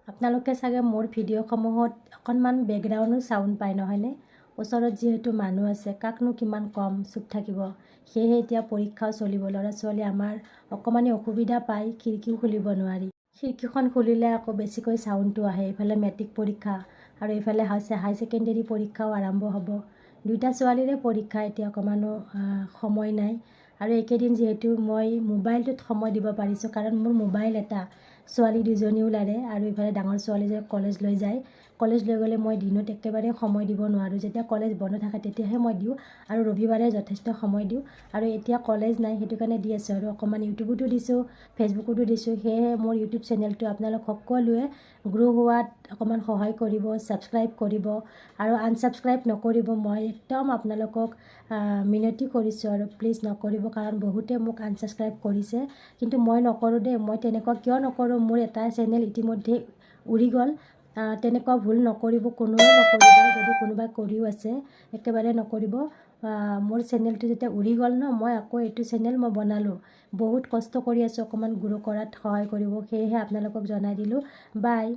আপোনালোকে চাগে মোৰ ভিডিঅ'সমূহত অকণমান বেকগ্ৰাউণ্ডো চাউণ্ড পায়, নহয়নে? ওচৰত যিহেতু মানুহ আছে, কাকনো কিমান কম চুপ থাকিব। সেয়েহে এতিয়া পৰীক্ষাও চলিব, ল'ৰা ছোৱালী আমাৰ অকণমানি অসুবিধা পায়। খিৰিকীও খুলিব নোৱাৰি, খিৰিকীখন খুলিলে আকৌ বেছিকৈ চাউণ্ডটো আহে। এইফালে মেট্ৰিক পৰীক্ষা আৰু এইফালে হাই ছেকেণ্ডেৰী পৰীক্ষাও আৰম্ভ হ'ব। দুয়োটা ছোৱালীৰে পৰীক্ষা। এতিয়া অকণমানো সময় নাই। আৰু এইকেইদিন যিহেতু মই মোবাইলটোত সময় দিব পাৰিছোঁ, কাৰণ মোৰ মোবাইল এটা, ছোৱালী দুজনীও লাৰে আৰু ইফালে ডাঙৰ ছোৱালীজনী কলেজ লৈ যায়। কলেজ লৈ গ'লে মই দিনত একেবাৰে সময় দিব নোৱাৰোঁ। যেতিয়া কলেজ বন্ধ থাকে, তেতিয়াহে মই দিওঁ আৰু ৰবিবাৰে যথেষ্ট সময় দিওঁ। আৰু এতিয়া কলেজ নাই, সেইটো কাৰণে দি আছোঁ আৰু অকণমান ইউটিউবতো দিছোঁ, ফেচবুকতো দিছোঁ। সেয়েহে মোৰ ইউটিউব চেনেলটো আপোনালোক সকলোৱে গ্ৰ' হোৱাত অকণমান সহায় কৰিব, ছাবস্ক্ৰাইব কৰিব আৰু আনছাবস্ক্ৰাইব নকৰিব। মই একদম আপোনালোকক মিনতি কৰিছোঁ আৰু প্লিজ নকৰিব, কাৰণ বহুতে মোক আনছাবস্ক্ৰাইব কৰিছে, কিন্তু মই নকৰোঁ দেই। মই তেনেকুৱা কিয় নকৰোঁ? মোৰ এটা চেনেল ইতিমধ্যে উৰি গ'ল। তেনেকুৱা ভুল নকৰিব, কোনেও নকৰিব। যদি কোনোবাই কৰিও আছে, একেবাৰে নকৰিব। মোৰ চেনেলটো যেতিয়া উৰি গ'ল ন, মই আকৌ এইটো চেনেল মই বনালোঁ। বহুত কষ্ট কৰি আছোঁ। অকণমান গ্ৰ' কৰাত সহায় কৰিব, সেয়েহে আপোনালোকক জনাই দিলোঁ। বাই।